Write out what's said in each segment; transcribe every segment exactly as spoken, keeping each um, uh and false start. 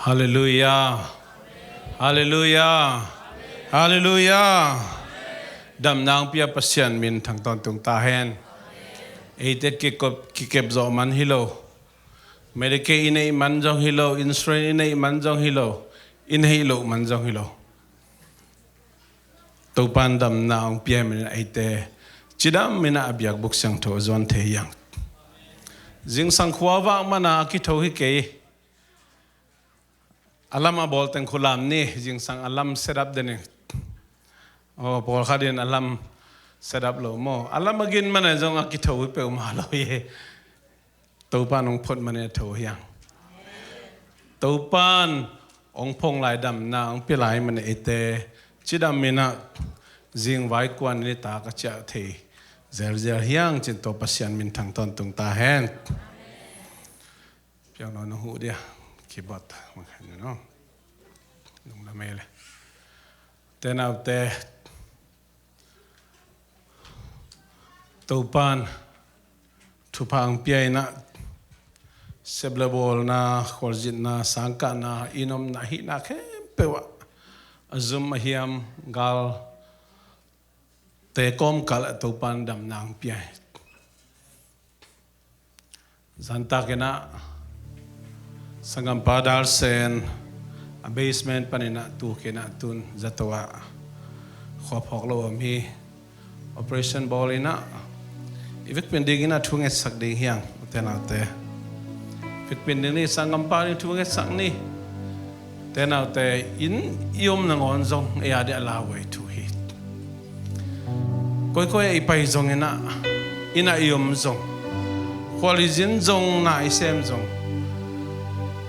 Halleluiah. Halleluiah. Halleluiah. Damna hong pia Pasian min thang tawntung ta hen. Eite kikop, kikep zawh man hi lo. Medicaid i neih man zong hi lo, insurance i neih man zong hi lo, i neih loh man zong hi lo. Topan damna hong pia manin eite cidam in a biakbuk siangtho a zuan thei hi hang. Zingsang khua vak man a kitho hi kei. Alarm a bawl teng khua lam ni, zingsang alarm set up den in. Aw, pawlkhat in alarm set up lo maw. Alarm a gin man a zong a kitho hi peuhmah lo hi. Topan hong phot manin a tho hi hang. Topan hong phong lai damna hong pia lai manin eite cidam in a zingvai kuan nitak a ciah thei zelzel hi hang cih tawh Pasian min thang tawntung ta hen. Piang nawn hong huh dia. Keyboard mah khan ni no. Lungdam ei le. Te naute, Topan thupha hong pia in a, sep le bawlna, khualzinna, sangkahna, i omna, hihna khempeuh ah a zum a hiam, galte kawmkal ah Topan damna hong pia hi. Zantak in a, sanggampa Dalsen a basement panin a tuk in a, tun zato ah khua phawk lo om hi. Operation bawl in a, i vekpi in ding in a thu ngetsak ding hi hang, ute naute. Vekpi in ding ni, sanggampa ding thu ngetsak ni. Ute naute, inn i om nangawn zong ei a ding a lauhuai thu hi. Koikoi a i pai zong in a, inn a i om zong, khual i zin zong, na i sem zong,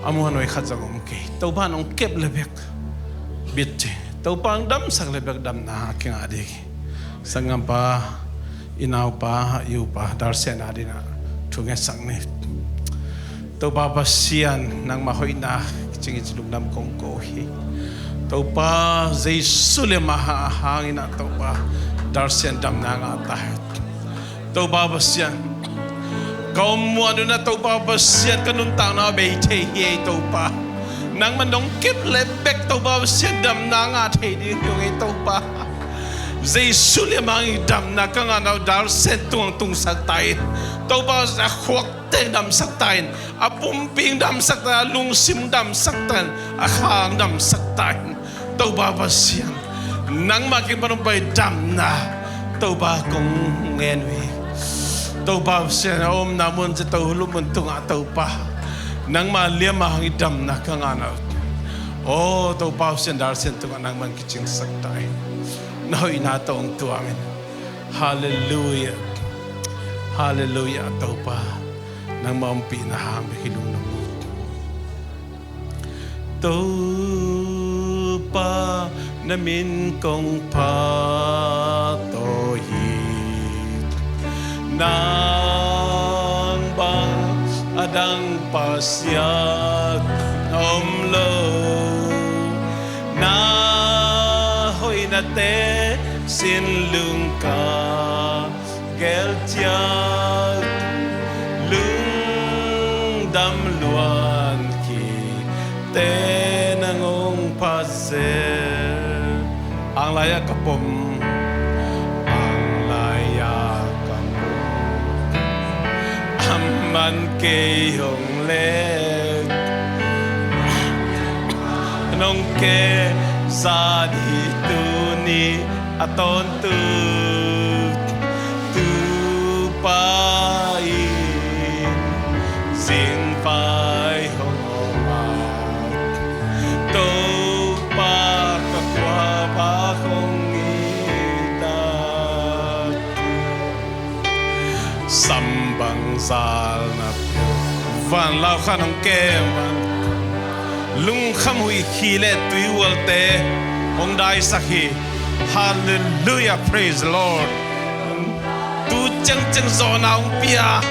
a muanhuai khat zong om kei. Topan hong kep le bek bit ci. Topan hong damsak le bek damna a kingah ding hi. Sanggampa, i naupa, i upa Dalsen a ding a thu ngetsak ni. Topa Pasian, nangmah hoihna kicing i ci lungdam kong ko hi. Topa Jesu liamma hangin a Topa Dalsen damna ngah ta hen. Topa Pasian, ka om muan un a Topa Pasian, ka nuntakna bei thei hi ei Topa. Nangmah nong kep le bek Topa Pasian damna ngah thei ding hi ung ei Topa. Jesu liamma hangin damna ka ngahna uh Dalsen tungah tungsak ta in. Topa Pasian, a khuak teng damsak ta in, a pumpi damsak ta in, a lungsim damsak ta in, a kha damsak ta in. Topa Pasian, nangmah kiang pan hong pai damna Topa kong ngen uh hi. Topa Pasian, a omna mun ci Topa, lupmun tungah Topa, nangmah liamma hangin damna ka ngahna uh. Aw Topa Pasian, Dalsen tungah nangmah kicingsak ta in. Na hoihna tawh hong tuam in. Halleluiah. Halleluiah Topa. Nangmah ompihna hang bek hi lungdam. Topa na min kong phat aw hi. Nang bang a dang Pasian om lo. Na hoihnate sin lungka gelciat lungdam luan khite nang hong phat zel. Anglai-ah ka pom, anglai-ah ka pom, a man kei hong lek, nong ke zani tuni a tawntung Topa in zingvai hong om a, Topa ka khuavak hong it a, sam bang zal na pia, vanlau khan hong kem a, lungkham huih khi le tui ualte hong daisak hi. Halleluiah, praise the Lord. Tu ciangciang zawhna hong pia,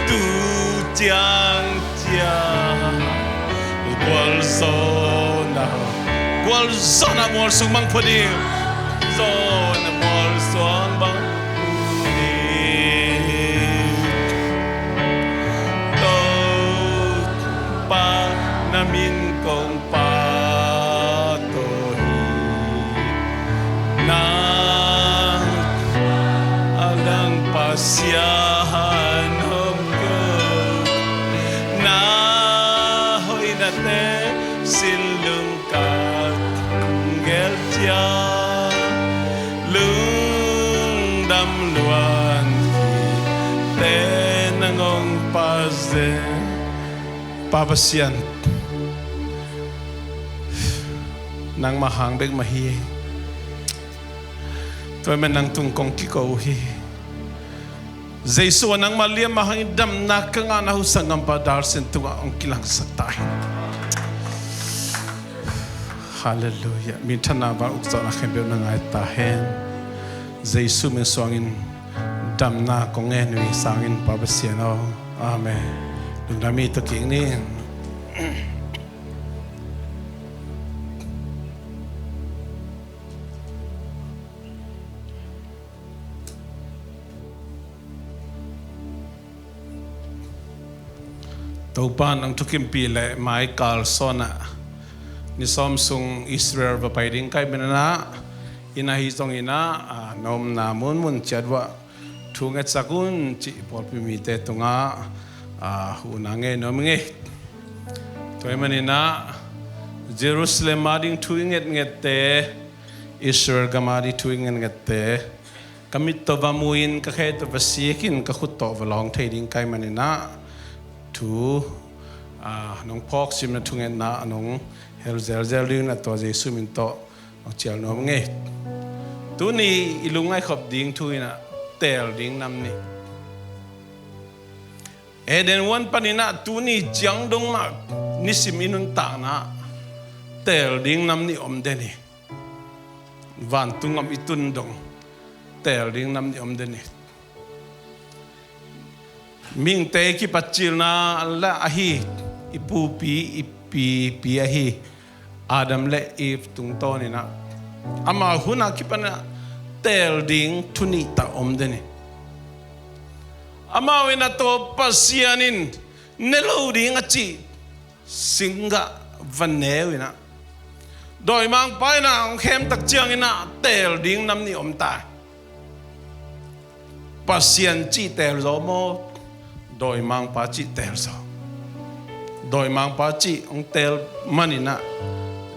tu ciangciang gualzawhna, gualzawhna mual sung mangpha ding. Zawhna mual sung mangpha ding. Topa na min Kong pa tawh hi. Nang a dang Pasian om ko. Na hoihnate sin lungkat gel ciang lungdam luan hi te nang ong pa zen. Pa Pasian, nangmah hang bek mah hi. Tua ahih manin nang tung kong kiko uh hi. Jesu ah nangmah liam mah hangin damna ka ngahna uh sanggampa Dalsin tungah hong kilangsak ta hen. Halleluiah. Minthanna bang ukzawhna khempeuh na ngai ta hen. Jesu min suangin damna kong ngen uh hi sangin Pa Pasian aw. Amen. Lungdam hi, tawh kik ni. Topa in hong thukimpih leh mai kalsuan ah ni sawm sung Israel va pai ding ka hih manin ah, inn ah ahi zongin ah, a, na omna munmun ciat uah thu ngetsak un cih pawlpi mite tungah, a, huhna ngei nuam ing ei. Tua ahih manin ah Jerusalem a ding thu i ngetngette, Israel gam a ding thu i ngetngette ka mit tawh va mu-in, ka khe tawh va sik-in, ka khut tawh va lawng thei ding ka hih manin ah, thu, a, nong phawk simna thungetna ah nong hel zelzel dingin ah tua Jesu min tawh nong cial nuam ing ei. Tuni i lungngaih khop ding thu in ah teel ding nam nih. Eden huan panin ah tuni ciang dong mah nisim i nuntakna ah teel ding nam nih om den hi. Vantung gam i tun dong teel ding nam nih om den hi. Mihingte i kipat cilna la ahi, i pupi, i pipi ahi Adam le Eve tungtawnin ah, amau hun a kipan ah teel ding thu nih tawh om den hi. Amau in ah tua Pasian in ne lo ding a cih singgah va ne uh in ah, dawimangpa in ah hong khem tak ciangin ah teel ding nam nih om ta. Pasian cih teel zaw maw, dawimangpa cih teel zaw? Dawimangpa cih hong teel manin ah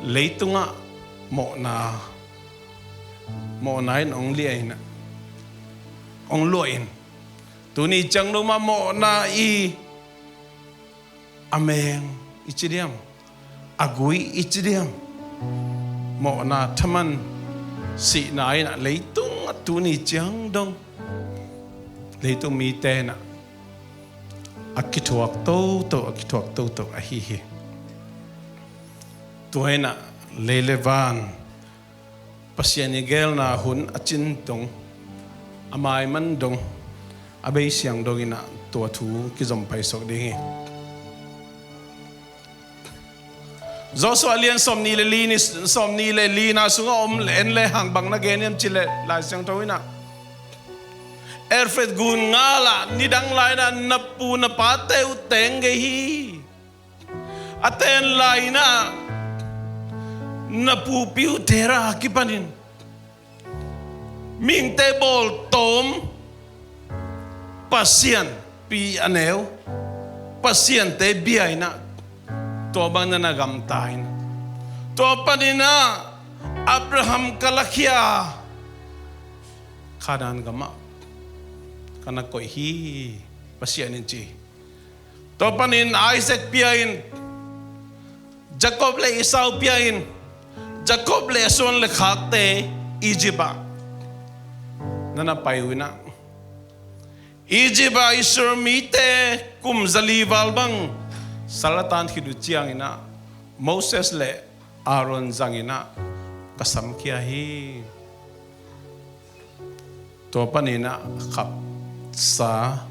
leitungah mawhna, mawhna in hong liah in ah, hong luah in, tuni ciang dong mah mawhna i a meng i ci diam, a gui i ci diam, mawhna thaman sihna in ah leitung ah tuni ciang dong leitung mite in ah a kithuak toto, a kithuak toto ahi hi. Tua in ah lei le van Pasian i geelna hun a cin dong, a maiman dong, a beisiang dongin ah tua thu kizom paisuak ding hi. Joshua lian sawmnih le li ni, sawmnih le lina sungah om en le hang bang na gen hiam cih leh Lai Siangtho in ah Efrath gun ngal ah nidang lai-in ah na pu na pate uh teng gei hi. A ten lai-in ah na pupi uh Terah a kipanin mihingte bawltawm Pasian pi a neu, pasiante bia in ah tua bang na na gamta in, tua panin ah Abraham ka lakhia a, Kanaan gamah ka na koih hi, Pasian in ci. Tua panin Isaac pia in, Jacob le Esau pia in, Jacob le a suan le khakte Egypt ah na na pai uh in ah, Egypt ah Israel mite kum zali val bang sal a tan khit uh ciangin ah Moses le Aaron zangin ah ka samkhia hi. Tua panin ah khapsa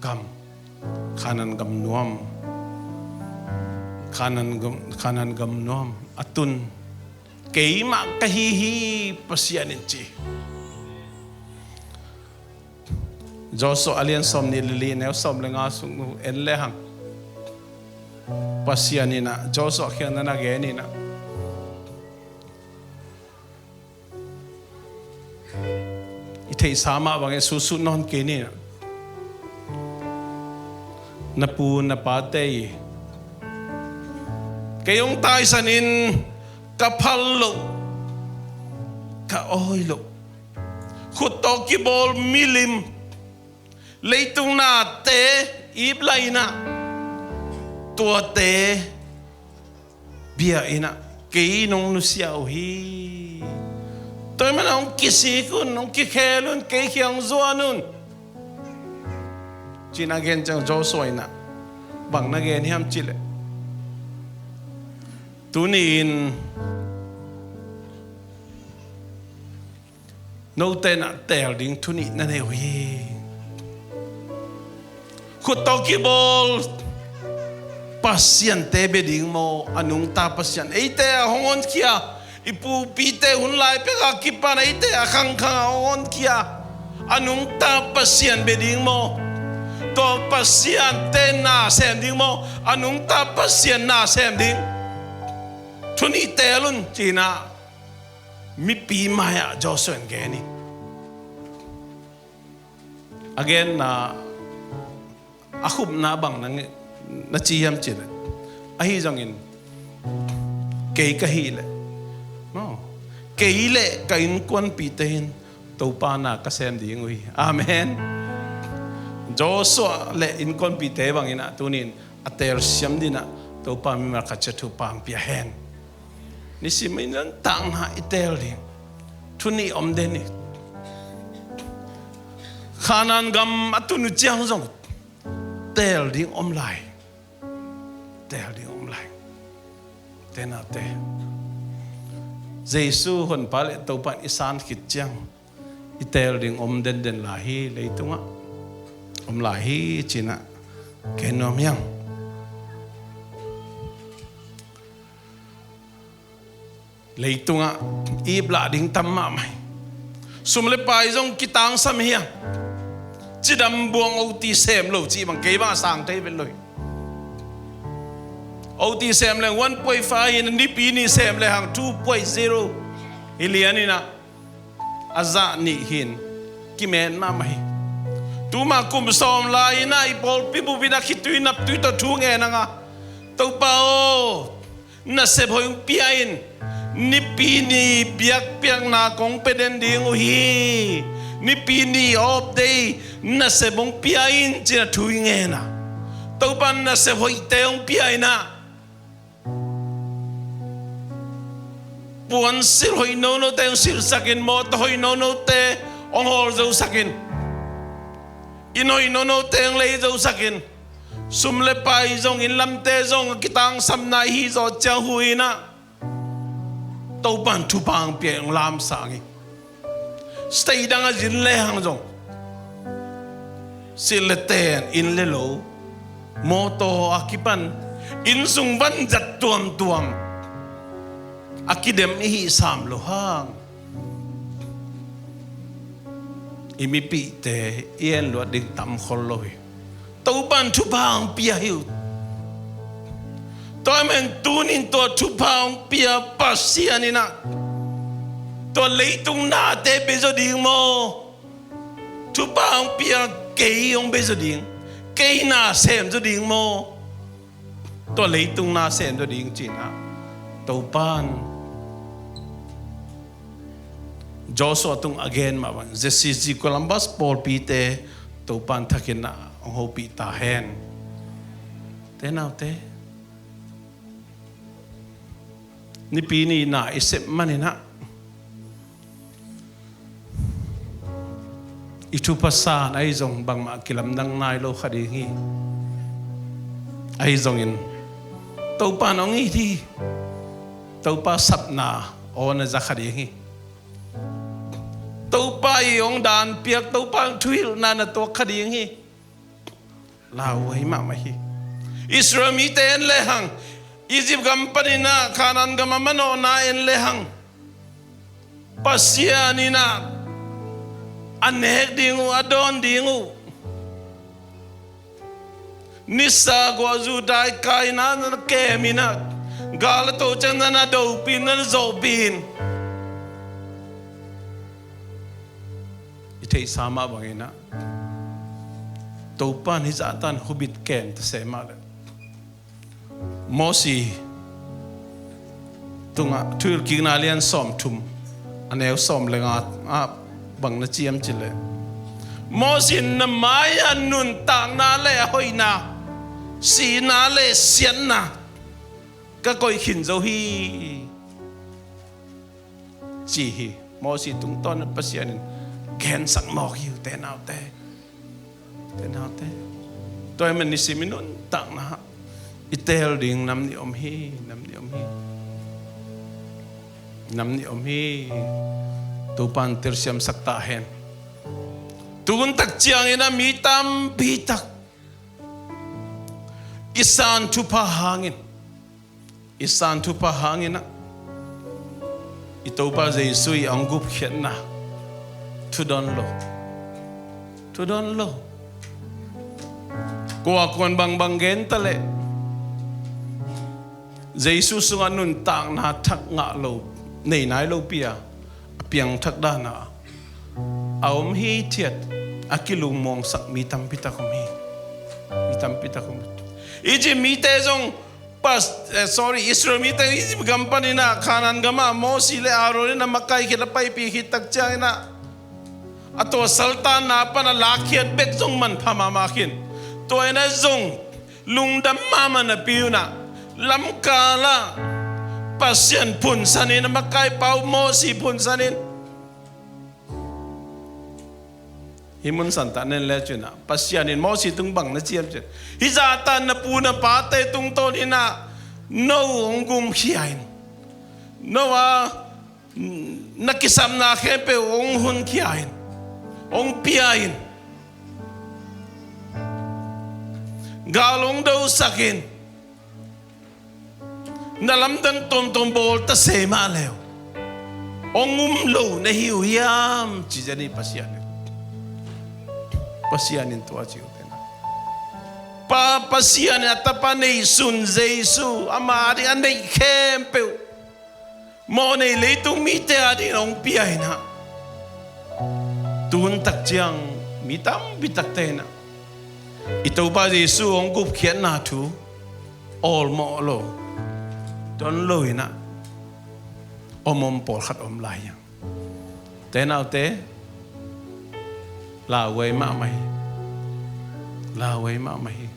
gam, Kanaan gam nuam, Kanaan gam, Kanaan gam nuam a tun keimah ka hi hi, Pasian in ci. Joshua a lian sawmnih le li, neu sawm le nga sung uh en le hang. Pasian in ah Joshua kiang na na gen in ah, i theihsa mah bangin sutsut nawn kei ni. Na pu na pate i kei hong taisan in ka phal loh, ka awi loh, khut tawh kibawl milim, leitung nate ip lai in ah, tuate bia in ah kei nong nusia uh hi. Tua ahih manin hong kisik un, hong kikhel un, kei kiang hong zuan un, ci-in a gen ciang Joshua in ah bang na gen hiam cih leh, tuni-in note in ah teel ding thu nih na nei uh hi. Khut tawh kibawl pasiante bia ding maw, a nungta Pasian, eite a hong honkhia, i pupite hun lai pek a kipan eite a khangkhang a hong honkhia, a nungta Pasian bia ding maw? Tua pasiante na sem ding maw, a nungta Pasian na sem ding? Thu nih teel un, ci-in ah mipi mai-ah Joshua in gen hi. A genna, a khupna bang na nge-, na ci hiam cih leh, ahi zongin kei ka hih leh, no, kei leh ka innkuanpihte in Topa na ka sem ding uh hi. Amen. Joshua leh innkuanpihte bangin ah tuni-in a telsiam dingin ah Topa mimal khat ciat thupha hong pia hen. Nisim in nuntakna i teel ding thu nih om den hi. Kanaan gam a tun uh ciang zong teel ding om lai. Teel ding om lai. Te naute, Jesu Honpa leh Topa in i san khit ciang i teel ding om denden lai hi leitungah. Om lai hi ci-in ah gen nuam hi hang. Leitungah ip lah ding tam mahmah hi. Sum le pai zong kitangsam hi hang. Cidam buang O T sem lo cih bang kei bang a sang thei vet lo hi. O T sem leng one point five hi, nipi nih sem lehang two point zero hi lian in ah, a zah nih hi-in kimen mahmah hi. Tuma kum sawm lai-in ah i pawlpi bup in ah khitui naptui tawh thu ngen hang a, Topa aw, nasep hoih hong pia in, nipi ni biakpiakna kong pia den ding uh hi, nipi ni off day nasep hong pia in, ci-in ah thu i ngen a, Topa nasep hoihte hong pia in ah, puansilh hoih nonote hong silhsak in, mawtaw hoih nonote hong hawl zosak in, inn hoih nonote hong lei zosak in, sum le pai zong, inn lamte zong a kitangsamna i hih zawh ciang hu in ah, Topa in thupha hong pia in hong lamsang hi. State dang a zin lehang zong, silh le ten, inn le lo, mawtaw a kipan, inn sung vanzat tuamtuam a kidem i hih sam loh hang, i mipihte i en luat ding tam khol lo hi. Topa in thupha hong pia hi uh. Tua ahih manin tuni-in tua thupha hong pia Pasian in ah, tua leitung nate bia zaw ding maw? Thupha hong pia kei hong bia zaw ding, kei na sem zaw ding maw? Tua leitung na sem zaw ding ci-in ah Topa in Joshua tung a gen mah bang, Z C C Columbus pawlpite Topa in thak in ah hong hopih ta hen. Te naute, nipi ni na i sep man in ah, i thupha san ahi zong bangmah kilamdang nai lo kha ding hi. Ahi zongin Topa in hong it hi. Topa sapna aw na za kha ding hi. Topa in hong dan piak, Topa in thuhilhna na tuak kha ding hi. Lauhuai mahmah hi. Israel mite en lehang, Egypt gam panin ah Kanaan gam a manawhna en lehang, Pasian in ah a nek ding uh, a dawn ding uh, Nisa guah zu dai kai na na kem in ah, gal a to ciang na na dopih, na na zawhpih in. I theihsa mah bangin ah, Topa in hih zahtan hubit kem ta se mah leh, Mosi tungah Thuhilhkikna lian sawmthum, a neu sawm le nga ah bang na ci hiam cih leh, Mosi in na mai-ah nuntakna le a hoihna, sihna le siatna ka koih khin zo hi, ci hi. Mosi tungtawn Pasian in gensak mawk hi uh, te naute. Te naute. Tua ahih manin nisim i nuntakna ah i teel ding nam nih om hi, nam nih om hi. Nam nih om hi. Topa in telsiamsak ta hen. Tun tak ciangin ah mi tampi tak i san thupha hangin, i san thupha hangin ah, i Topa Jesu i hong gupkhiatna thu dawn lo. Thu dawn lo. Kua kuan bangbang gen ta leh, Jesu sungah nuntakna thak ngah lo, nei nai lopi a, a piangthak dan a, a om hithiat, a kilungmuangsak mi tampi tak om hi. Mi tampi tak om hi. Egypt mite zong pas, eh, sorry, Israel mite Egypt gam panin ah Kanaan gamah Mosi le Aaron in a makaih khit, a paipih khit tak ciangin ah, a tua saltanna pan a lakkhiat bek zong manpha mahmah khin. Tua in ah zong lungdam mahmah napi un ah, lamkal ah Pasian phunsan in, a makaipa uh Mosi phunsan in, hih mun santah nen le cin ah, Pasian in Mosi tung bang na ci hiam cin, hih zahtan na pu na pate tungtawn in ah no hong gumkhia in, no a na kisapna khempeuh hong hunkhia in, hong pia in, gal hong dosak in, na lamdang tuamtuam bawl ta se mah leh hong um lo na hi uh hiam, ci zen hi Pasian in. Pasian in tua ci uh te na. Pa, Pasian in a tapa neihsun Jesu, ama ding a neih khempeuh mawhnei leitung mite a dingin hong pia in ah, tun tak ciang mi tampi takte in ah i Topa Jesu hong gupkhiatna thu awlmawh lo, dawn lo in ah om om pawlkhat om lai hiam? Te naute, lauhuai mahmah hi. Lauhuai mahmah hi.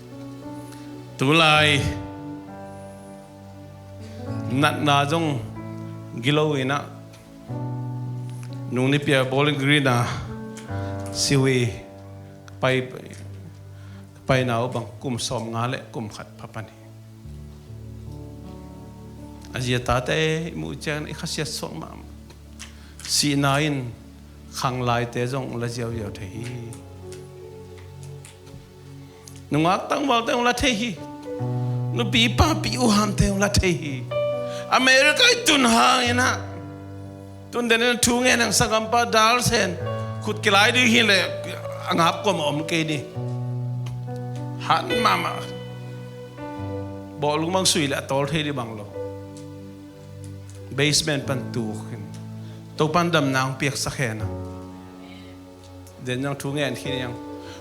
Tulai natna zong gilo in ah, nung nipi a Bowling Green a si uh hi. Ka pai, ka paina uh bang kum sawmnga le kum khat pha pan hi. A zi a tate i muh ciang i khasiat suak mahmah. Sihna in khanglaite zong la ziauziau thei hi. Nungak tangvalte hong la thei hi. Nupi papi uhamte hong la thei hi. America i tun hangin ah, tun den in thu ngen hang sanggampa Dalsen, khut kilai ding hi leh a ngap kuamah om kei ni. Han mahmah. Bawh lungmang sui leh a tawl thei ding bang lo. Basement pan tuk in, Topan damna hong piaksak hen a. Den zong thu ngen khin hi hang.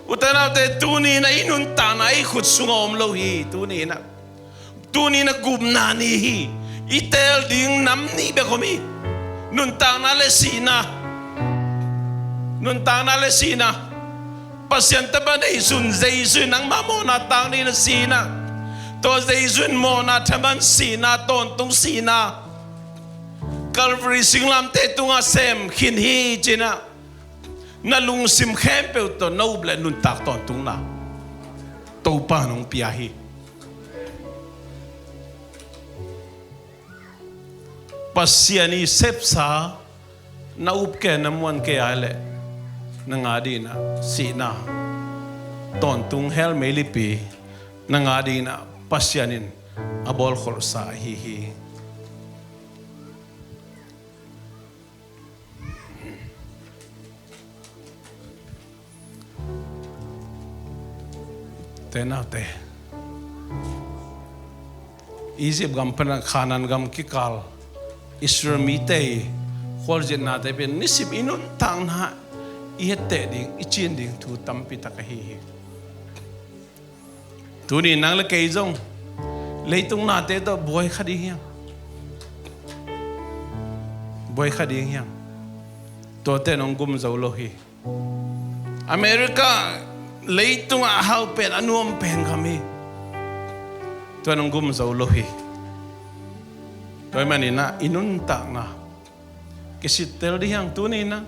Ute naute, tuni in ah i nuntakna i khut sungah om lo hi. Tuni in ah, tuni in ah gupna ni hi. I teel ding nam nih bek om hi. Nuntakna le sihna. Nuntakna le sihna. Pasian tapa neihsun Jesu in nangmah mawhna tang dingin a si in ah, tua Jesu in mawhna thaman sihna, tawntung sihna, Calvary singlamteh tungah sem khin hi ci in ah, na lungsim khempeuh tawh na up le nuntak tawntungna Topa in hong pia hi. Pasian i sepsa na up kei, na muan kei a leh, nang a dingin ah sihna, tawntung hell meilipi, nang a dingin ah Pasian in a bawlkholhsa ahi hi. Te naute, Egypt gam pan a Canaan gam kikal Israel mite i khualzinate pen nisim i nuntakna i etteh ding, i cin ding thu tampi tak ahi hi. Tuni nang le kei zong leitung nate tawh buai kha ding hiam? Buai kha ding hiam? Tuate nong gum zo lo hi. America leitungah a hau pen, a nuam pen gam hi. Tua nong gum zo lo hi. Tua ahih manin ah i nuntakna kisittel ding hiam? Tuni nang,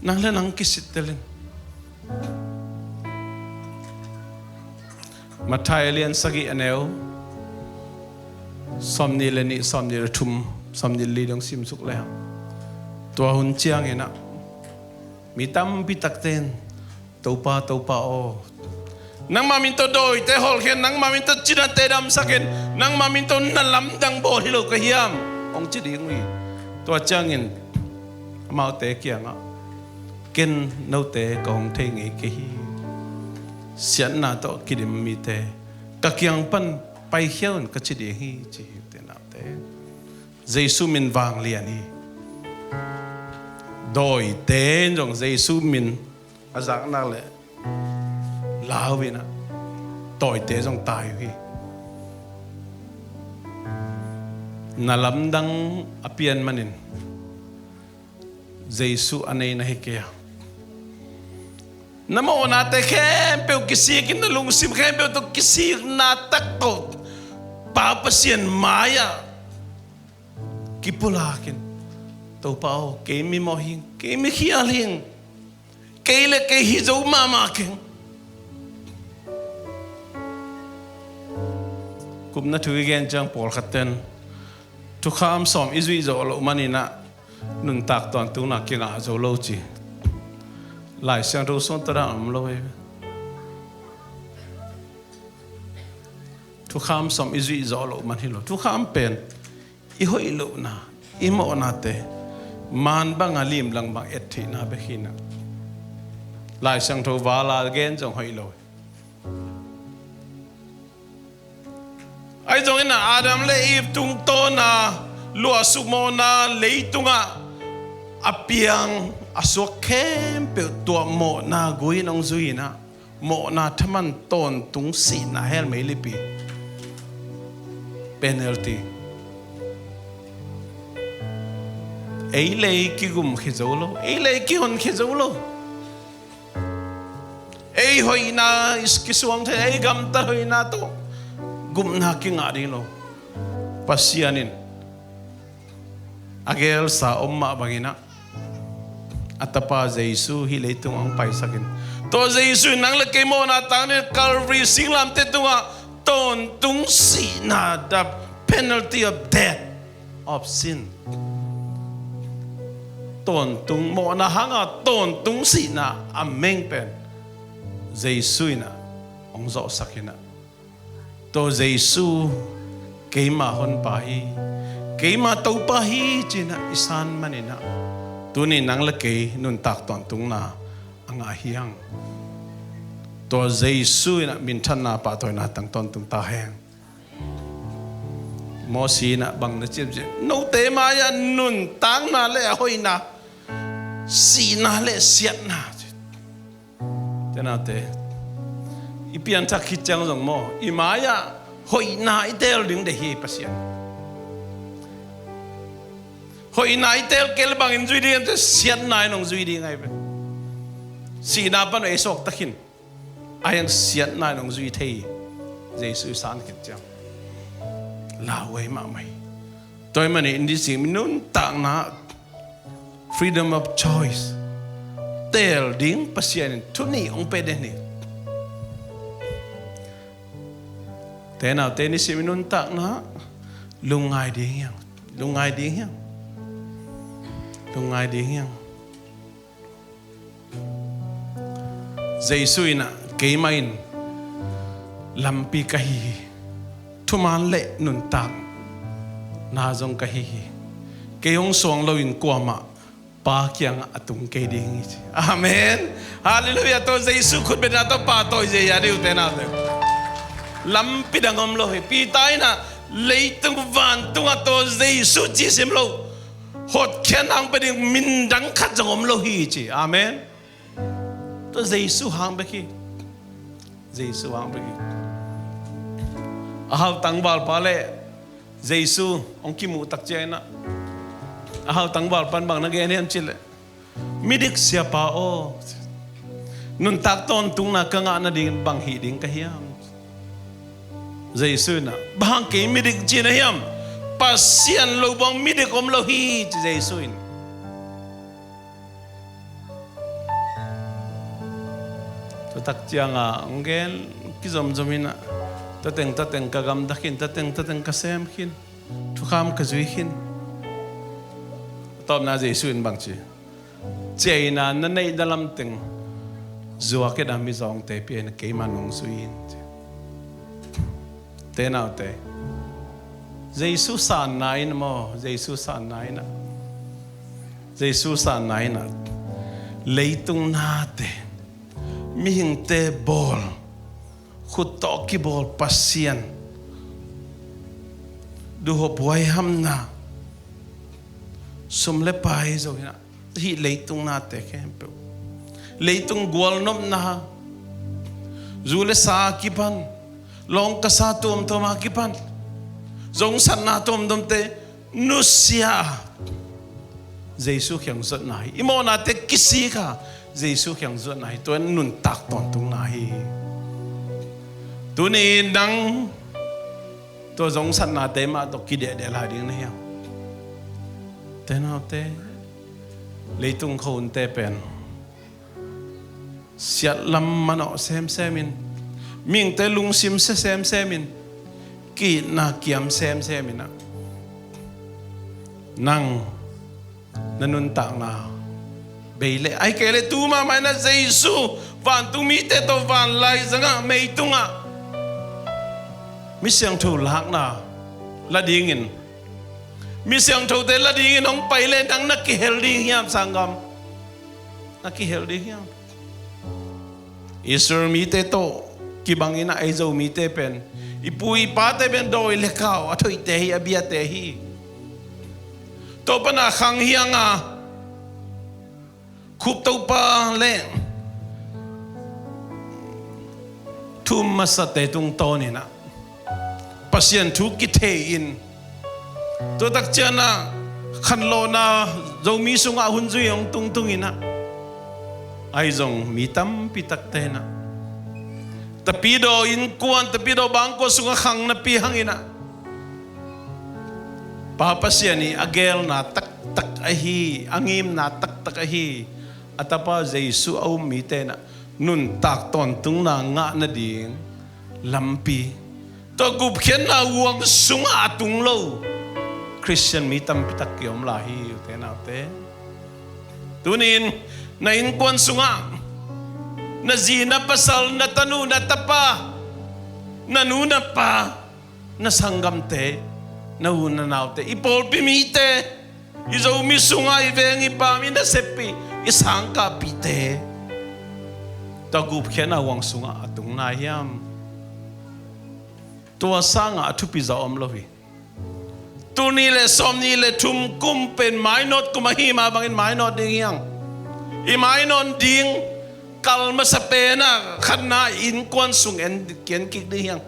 nang le nang kisittel in. Matthai a lian sagih a neu sawmnih le nih, sawmnih le thum, sawmnih le li dong simsuk le hang. Tua hun ciangin ah mi tampi takte in, "Topa, Topa aw, nangmah min tawh dawite hawlkhia in, nangmah min tawh cinate damsak in, nangmah min tawh na lamdang bawl hi lo ka hiam?" hong ci ding uh hi. Tua ciangin amaute kiangah, "Ken note ka hong thei ngei kei hi. Siatna tawh kidim mite, ka kiang pan paikhia un," ka ci ding hi, ci hi. Ute naute, Jesu min vanglian hi. Dawite in zong Jesu min a zaknak le lau in ah, dawite zong tai uh hi. Na lamdang a pian manin Jesu a nei na hi kei a, na mawhnate khempeuh kisik in, na lungsim khempeuh tawh kisikna tak tawh Pa Pasian mai-ah kipulak in, "Topa aw, kei mi mawh hing, kei mi khial hing, kei le kei hi zo mahmah keng." Kumna thu i gen ciang pawlkhat ten thukham sawm i zuih zawh loh manin ah nuntak tawntungna kingah zo lo ci. Lai Siangtho sung tawh dan om lo hi. Thukham sawm i zuih zawh loh man hi lo. Thukham pen i hoih lohna, i mawhnate man banga limlang bang et theihna bek hi in ah, Lai Siangtho vala gen zong hoih lo. Ahi zongin ah Adam le Eve tungtawna luahsuk mawhna leitungah a piang a suak khempeuh tua mawhna gui in hong zui in ah, mawhna thaman tawntung sihna hell meilipi, penalty. Ei le ei kigum khia zo lo, ei le ei kihon khia zo lo. Ei hoihna kisuang thei, ei gamtat hoihna tawh gupna kingah ding lo. Pasian in a gelsa om mah bangin ah a Tapa Jesu hih leitung hong paisak in, tua Jesu in nang le kei mawhna tang dingin Calvary singlamteh tungah tawntung sihna, the penalty of death, of sin, tawntung, mawhna hanga tawntung sihna a meng pen Jesu in ah hong zawhsak in ah, tua Jesu keima honpa hi, keima Topa hi ci-in ah i san manin ah, tuni nang le kei nuntak tawntungna a ngah hi hang. Tua Jesu in ah minthanna, pahtawina tang tawntung ta hen. Mosi in ah bang na ci hiam cih leh, note mai-ah nuntakna le a hoihna, sihna le siatna. Ute naute, i pianthak khit ciang zong maw, i mai-ah hoihna i teel ding deih hi Pasian. Hoihna i teel kei leh bangin zui ding hiam cih leh siatna in hong zui ding ahi ve. Sihna pan ei suakta khin, a hiang siatna in hong zui thei hi. Jesu i san khit ciang lauhuai mahmah hi. Tua ahih manin i nisim i nuntakna, freedom of choice, teel ding Pasian in thu nih hong pia den hi. Ute naute, i nisim i nuntakna lungngai ding hi hang. Lungngai ding hi hang. Lungngai ding hi hang. Jesu in ah, keimah in lampi ka hi hi, thuman le nuntakna zong ka hi hi. Kei hong suang loin kuamah Pa kiangah a tung kei ding hi ci. Amen. Halleluiah. Tua Jesu khutbetna tawh pahtawi zia hi a, ute naute. Lampi dang om lo hi. Peter in ah Leitung vantung ah tawh Jesu ci sim lo, hotkhiat hang pia ding min dang khat zong om lo hi ci. Amen. Tawh Jesu hang bek hi. Jesu hang bek hi. A hau tangvalpa le Jesu hong kimuh tak ciangin ah, a hau tangvalpa in bang na gen hiam cih leh, "Midik siapa aw, nuntak tawntungna ka ngah nadingin bang hih ding ka hiam?" Jesu in ah, "Bang hang kei midik ci na hiam? Pasian lo bang midik om lo hi," ci Jesu in. Tua tak ciangin hong gen kizomzom in ah, "Tateng tateng ka gamta khin, tateng tateng ka sem khin, thukham ka zui khin." A tawpna Jesu in bang ci, "Ciahna na neihna lamteng zuak in ah mizawngte pia in ah keimah nong zui in," ci. Te naute, Jesu sanna in maw, Jesu sanna in ah, Jesu sanna in ah, leitung nate, mihingte bawl, khut tawh kibawl Pasian, duhop huaihamna, sum le pai zo in ah, hih leitung nate khempeuh, leitung gualnopna, zu le sa a kipan, lawngkasa tuamtuam a kipan, zongsatna tuamtuamte nusia a, Jesu kiang zuatna hi. I mawhnate kisik a, Jesu kiang zuatna hi. Tua in nuntak tawntungna hi. Tuni nang tua zongsatnate mah tawh kidehdeh lai ding na hiam? Te naute, leitung khuahunte pen siatlam manawh semsem in, mihingte lungsim sia semsem in, ki-itna kiam semsem in ah, nang na nuntakna bei leh, ahih kei leh tu mahmah in ah Jesu vantung mite tawh vanlaizang ah, meitungah mi siangtho lakna la dingin, mi siangthote la dingin hong pai leh nang na kihel ding hiam, sanggam? Na kihel ding hiam? Israel mite tawh kibang in ah, ei Zomite pen, i pu i pate pen dawi le kau a thoihte hi, a biate hi. Tua pan a khang hiang a, Cope Topa le thu-um masate tungtawn in ah Pasian thu kithei in, tua tak ciang ah khanlawhna Zomi sungah hun zui hong tungtung in ah, ahi zong mi tampi takte in ah, Tapidaw innkuan, Tapidaw bangkua sungah khang napi hang in ah, Pa Pasian i a geelna taktak ahi, a ngimna taktak ahi a Tapa Jesu a um mite in ah, nuntak tawntungna ngah nading lampi, tua gupkhiatna huang sungah a tung lo Khristian mi tampi tak kiom lai hi, ute naute. Tuni-in na innkuan sungah na zi, na pasal, na tanu, na tapa, na nu, na pa, na sanggamte, na u, na naute, i pawlpi mite, i Zomi sungah i veng i pam, i naseppih, i sangkahpihte, tua gupkhiatna huang sungah a tung nai hiam? Tua sangah a thupi zaw om lo hi. Tul nih le sawmnih le thum kum pen mainawt kum ahi mah bangin mainawt ding hiang. I mainawt ding kal masa pen ah khatna innkuan sung en, ki-en kik ding hiang.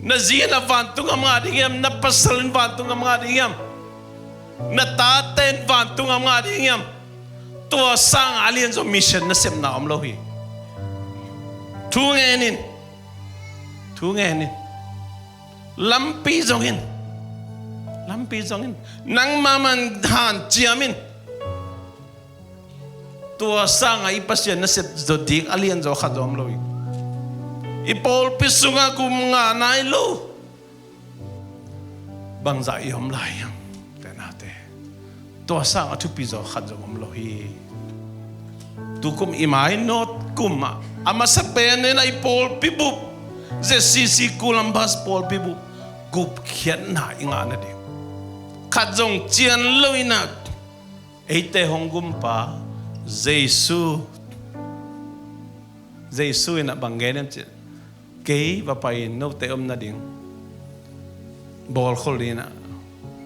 Na zi na vantung a ngah ding hiam? Na pasal in vantung a ngah ding hiam? Na tate in vantung a ngah ding hiam? Tua sang a lianzaw mission nasepna om lo hi. Thu ngen in. Thu ngen in. Lampi zong in. Lampi zong in. Nangmah man hanciam in. Tua sangah i Pasian nasep zaw dik a lianzaw khat zaw om lo hi. I pawlpi sungah kum ngah nai lo bangzah i om lai hiam? Te nate. Tua sangah thupi zaw khat zaw om lo hi. Tukum i mainawt kum ah a masa pen in a i pawlpi bup, Z C C Columbus pawlpi bup gupkhiatna i ngah nading khat zong cian lo in ah, eite hong gumpa Jesu, Jesu in ah bang gen hiam cih, kei va pai in note om nading bawlkhol dingin ah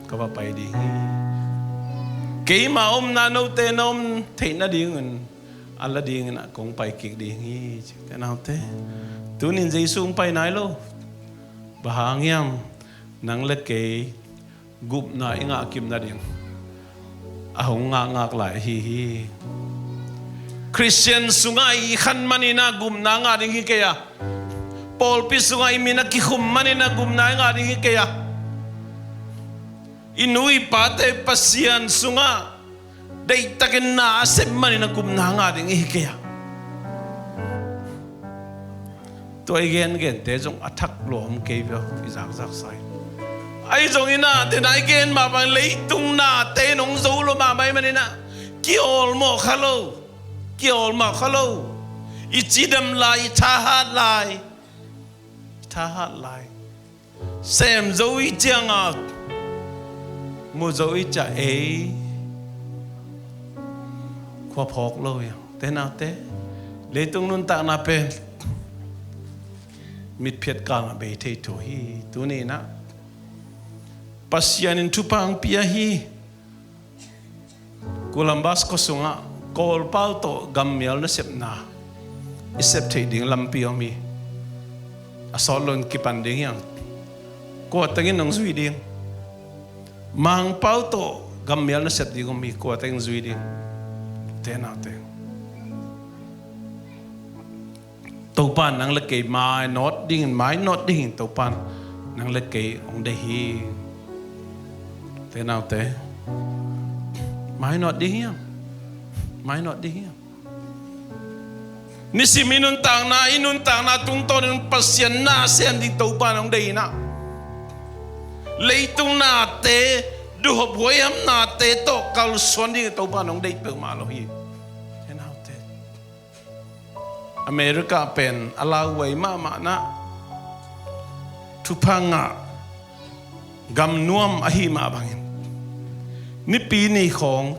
ka va pai ding hi. Keima omna note na om theih nadingun a la dingin ah kong pai kik ding hi, ci. Te naute, tunin Jesu hong pai nai lo. Bang hang hiam? Nang le kei gupna i ngah kim nading a hong ngahngak lai ahi hi. Khristian sungah i khan manin ah gupna ngah ding hi kei a, pawlpi sungah i min a kikhum manin ah gupna i ngah ding hi kei a, i nu i pate Pasian sungah deihtakin na a sep manin a gupna ngah ding i hi kei a. Tua i gengente zong a thak lua om kei ve aw, i zakzak sa hi. Ahi zongin ah, tena i gen mah bang leitung nate in hong zo lua mahmah ahih manin ah kiawlmawh kha lo. Kiawlmawh kha lo. I cidam lai, i thahat lai. I thahat lai. Sem zo i ciangah mu zo i ciah ei khua phawk lo hi. Te naute, leitung nuntakna pen mitphiat kal ah bei thei thu hi. Tuni in ah Pasian in thupha hong pia hi. Columbus khua sungah Kawlpau tawh gammial nasepna i sep theih ding lampi om hi. A sawt loin kipan ding hi hang. Kua tengin hong zui ding? Mangpau tawh gammial nasep ding om hi. Kua tengin zui ding? Te naute, Topa in nang le kei mainawt dingin, mainawt dingin Topa in nang le kei hong deih hi. Te naute, mainawt ding hiam? Mainawt ding hiam? Nisim i nuntakna, i nuntakna tungtawnin Pasian na sem ding Topa in hong deih in ah, leitung nate, duhhop huaihamnate tawh kalsuan ding Topa in hong deih peuhmah lo hi. Te naute, America pen a lauhuai mahmah in ah, thupha ngah gam nuam ahih mah bangin Nipi ni khawng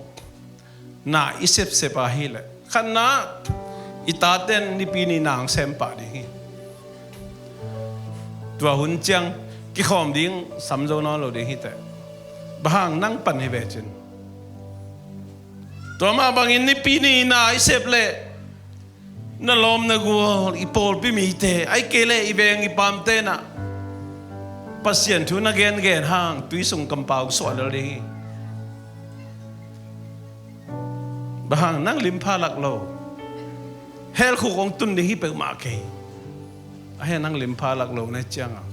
na i sepsep ahih leh, khatna, i taten Nipi ni na hong sem pah ding hi. Tua hun ciang kikhawm ding sam zo nawn lo ding hi teh. Bang hang? Nang pan hi ve cin. Tua mah bangin Nipi ni na i sep leh, na lawm na gual, i pawlpi mite, ahih kei leh i veng i pamte in ah Pasian thu na gengen hang tui sung kampau suah lel ding hi. Bang hang? Nang limpha lak lo. Hell khuk hong tun ding hi peuhmah kei. Ahih hang nang limpha lak lo na hih ciangah,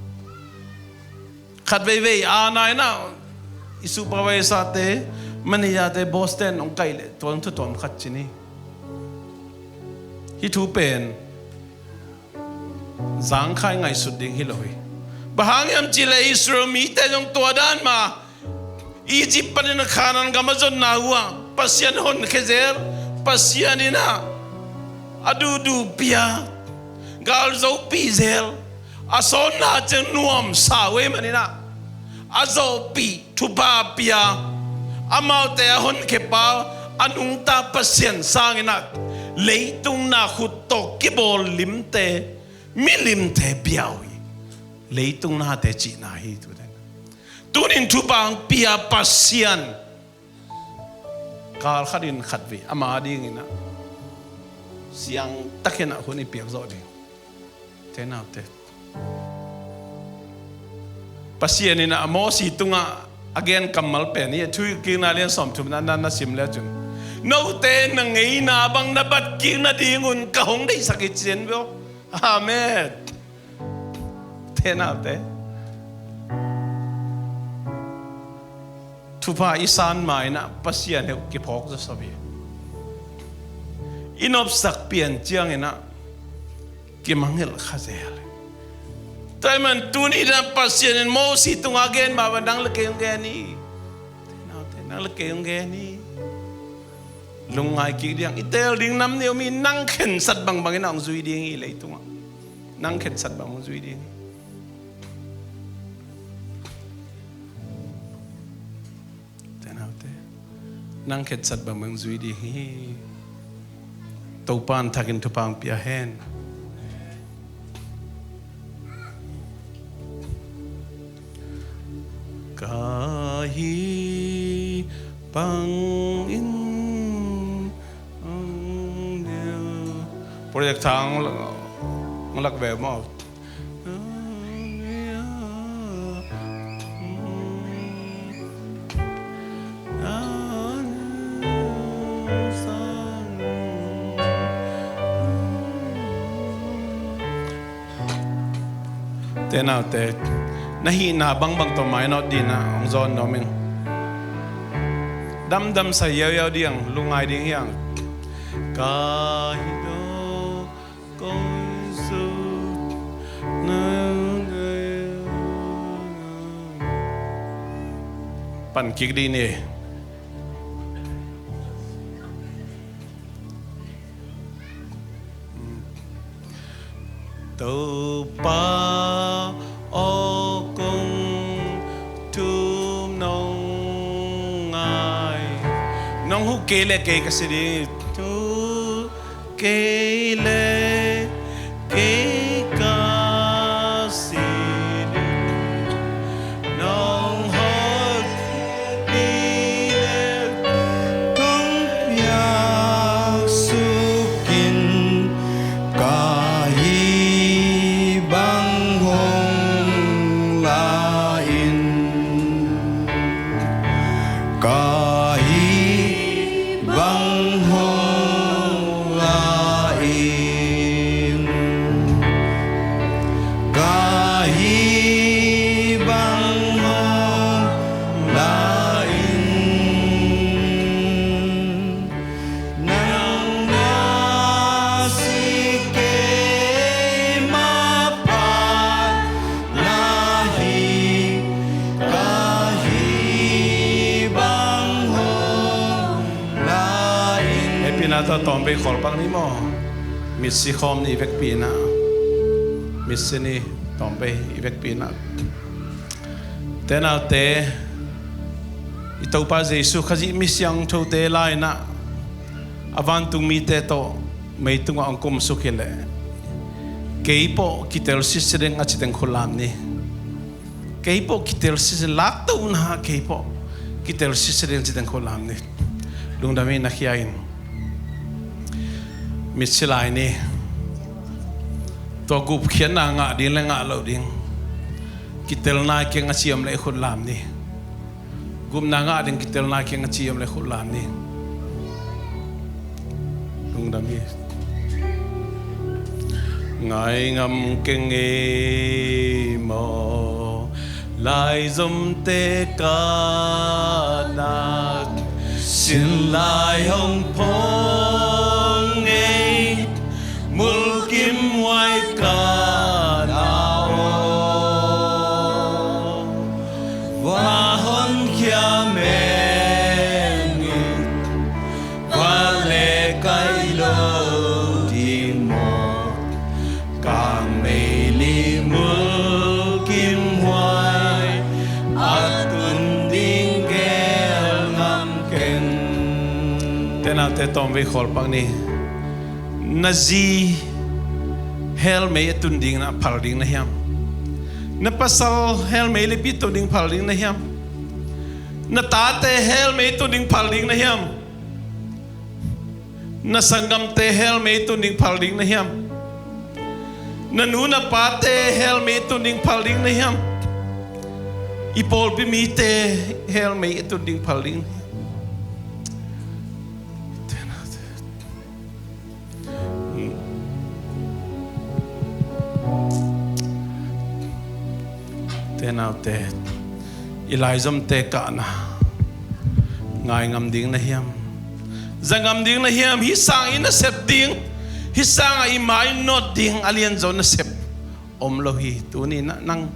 khat veivei a nai in ah i supervisor-te, manager-te, boss-te in hong kaih leh tua hong thu tuam khat cin hi. Hih thu pen zangkhai ngaihsut ding hi lo hi. Bang hang hiam cih leh Israel mite zong tua dan mah, Egypt panin a Kanaan gam a zonna uh ah Pasian honkhia zel, Pasian in ah a duhduh pia, gal zopih zel, a sawtna ciang nuamsa uh ahih manin ah, a zawhpih, thupha pia, amaute a honkhia pa, a nungta Pasian sangin ah leitung na khut tawh kibawl limte, milimte bia uh hi. Leitung nate cihna hi. Tute, tunin thupha hong pia Pasian, kal khatin khatvei ama dingin ah siangtakin ah hun i piak zawh ding. Te naute, Pasian in ah Mosi tungah a gen kammal pen hi. Thuhilhkikna lian sawmthum na, na, na sim le cin, note na ngeina bang na bat kik nadingun ka hong deihsak hi, ci-in ve aw. Amen. Te naute, thupha i san ma-in ah Pasian heuh kiphawk zawsop hi. I nopsak pian ciangin ah kimangngilh kha zel hi. Tua ahih man tuni-in ah Pasian in Mosi tungah a gen mah bang nang le kei hong gen hi. Te naute, nang le kei hong gen hi. Lungngai kik ding, i teel ding nam nih om hi. Nang khensat bangbangin ah hong zui ding hi leitungah. Nang khensat bang hong zui ding hi. Te naute, nang khensat bangbang zui ding hi. Topa in thakin thupha hong pia hen. Hi bangin project thang lak ve maw? Te naute, na hihna bangbang tawh mainawt dingin ah hong zawn nuam ing. Damdam sa yauyau ding, lungngai ding hi hang. Ka hi daw kong suk na ngai. Pan kik dih ni. Topa aw, kong thum nong ngai. Nong huh kei leh kei ka si ding. Huh kei leh kei ka si ding. Nong hawlpih leh kong piaksuk in, ka hih bang hong la in. Ka hih bang hong la in. Ka hih bang hong la in. Nang na si keima phat na hi, ka hih bang hong la in. Hehpihna tawh tawmvei khawl pak ni maw? Mitsi khawm ni, vekpihna. Mitsi ni, tawmvei i vekpihna. Te naute, i Topa Jesu Khazih mi siangthote lai-in ah a vantung mite tawh meitungah hong kumsuk hi leh, kei pawh kitel sitset ding a ci teng khut lam ni. Kei pawh kitel sitset, laktohna kei pawh kitel sitset ding ci teng khut lam ni. Lungdam hi, na khia in. Mitsi lai ni. Tua gupkhiatna ngah ding le ngah loh ding, kitelna kiang a ci om leh khut lam ni. Gupna ngah ding, kitelna kiang a ci om leh khut lam ni. Lungdam hi. Ngai ngam keng ei maw, laizomte kahna, sin lai hong phong ei, mulkimhuai kahna aw. Va honkhia meng in, va le kai lo ding maw? Ka meili mulkimhuai a tun ding gel ngam keng. Te naute, tawmvei khawl pak ni. Na zi helmei a tun ding na phal ding na hiam? Na pasal helmei le pi tun ding phal ding na hiam? Na tate helmei tun ding phal ding na hiam? Na sanggamte helmei tun ding phal ding na hiam? Na nu na pate helmei tun ding phal ding na hiam? I pawlpi mite helmei tun ding phal ding na hiam? Te naute, i laizomte kahna ngai ngam ding na hiam? Za ngam ding na hiam? Hih sang i nasep ding, hih sangah i mai nawt ding a lianzaw nasep om lo hi. Tuni-in ah nang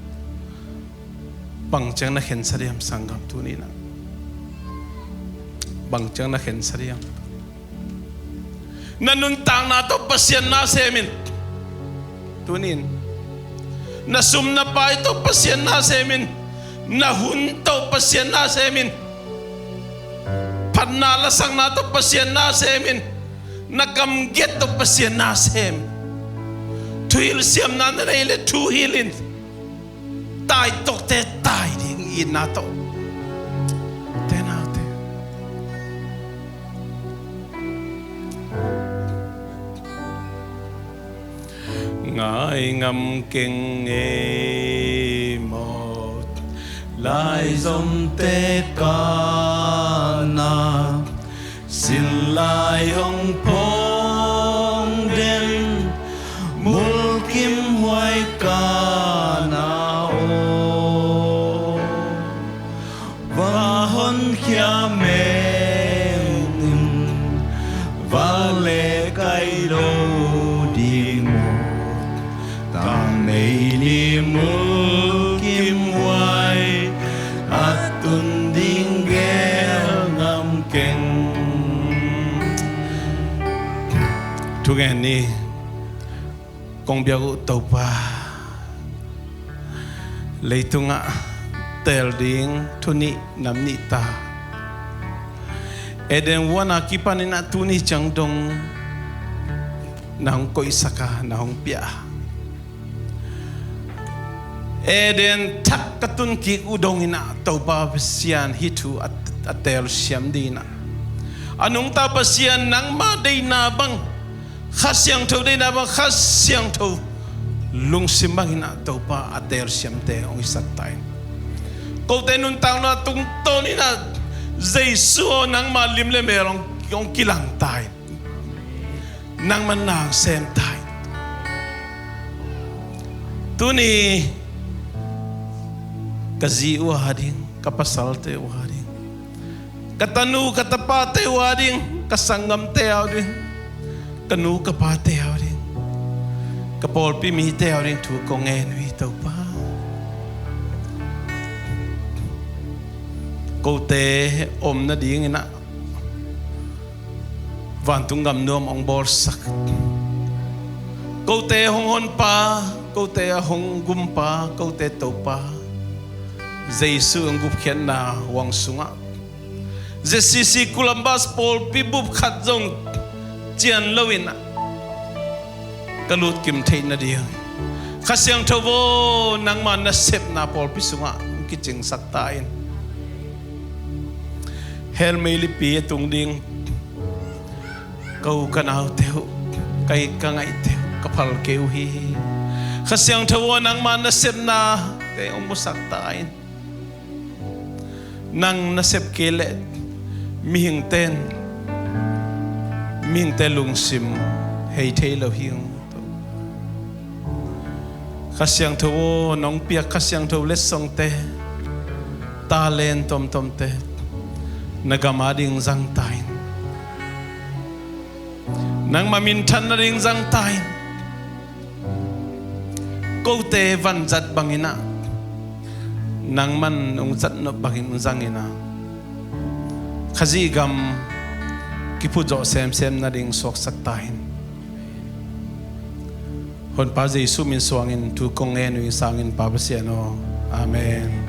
bang ciang na khensa diam, sanggam? Tuni-in ah bang ciang na khensa diam? Na nuntakna tawh Pasian na sem in. Tuni-in na sum na pai tawh Pasian na sem in. Na hun tawh Pasian na sem in. Phatna lasakna tawh Pasian na sem in. Na gamgiat tawh Pasian na sem. Thuhilh siamna na nei leh thuhilh in. Taitokte tai ding itna tawh. Ngai ngam keng ei mawt, laizomte kana sin lai hong phong den, mulkim huai kana aw. Va honkhia meng in, va le kai lo ding mawt. Tang nei ni mulkim huai a tun ding gel ngam keng. Thungen ni. Kong biak uh Topa, leitungah teel ding thu nih nam nih ta. Eden huan a kipanin ah tuni ciang dong na hong koihsak a, na hong pia a. Eden thak ka tun kik uh dongin ah Topa Pasian hih thu a, a teel siam dingin ah, a nungta Pasian nangma deihna bang, Kha Siangtho deihna bang, Kha Siangtho lungsim bangin ah Topa a teel siamte hong hisak ta in. Kote nuntakna tungtawnin ah Jesu aw, nangma lim le mel hong, hong kilang ta in. Nangma na hong sem ta in. Tuni ka zi uh a ding, ka pasalte uh a ding, ka tanu ka tapate uh a ding, ka sanggamte uh a ding, ka nu ka pate uh a ding, ka pawlpi mite uh a ding thu kong ngen uh hi Topa. Kote om nadingin ah vantung gam nuam hong bawlsak, kote hong honpa, kote a hong gumpa, kote Topa Jesu hong gupkhiatna huang sungah Z C C Columbus pawlpi bup khat zong cian loin ah ka lutkim theih nading Kha Siangtho aw, nangma nasepna pawlpi sungah hong kicingsak ta in. Hell meilipi a tung ding ka u ka naute uh, ka it ka ngaihte uh, ka phal kei uh hi. Kha Siangtho aw, nangma nasepnate hong musak ta in. Nang na sep kei leh mihingte in, mihingte lungsim hei thei lo hi. Kha Siangtho aw, nong piak Kha Siangtho letsongte, talent tomtomte na gam a ding zang ta in. Nangma minthan nading zang ta in. Kote vanzat bangin ah nangman hong zatnop bangin hong zangin ah Khazih gam kiphutzawh semsem nading suaksak ta in. Honpa Jesu min suangin thu kong ngen uh hi, sangin Pa Pasian aw. Amen.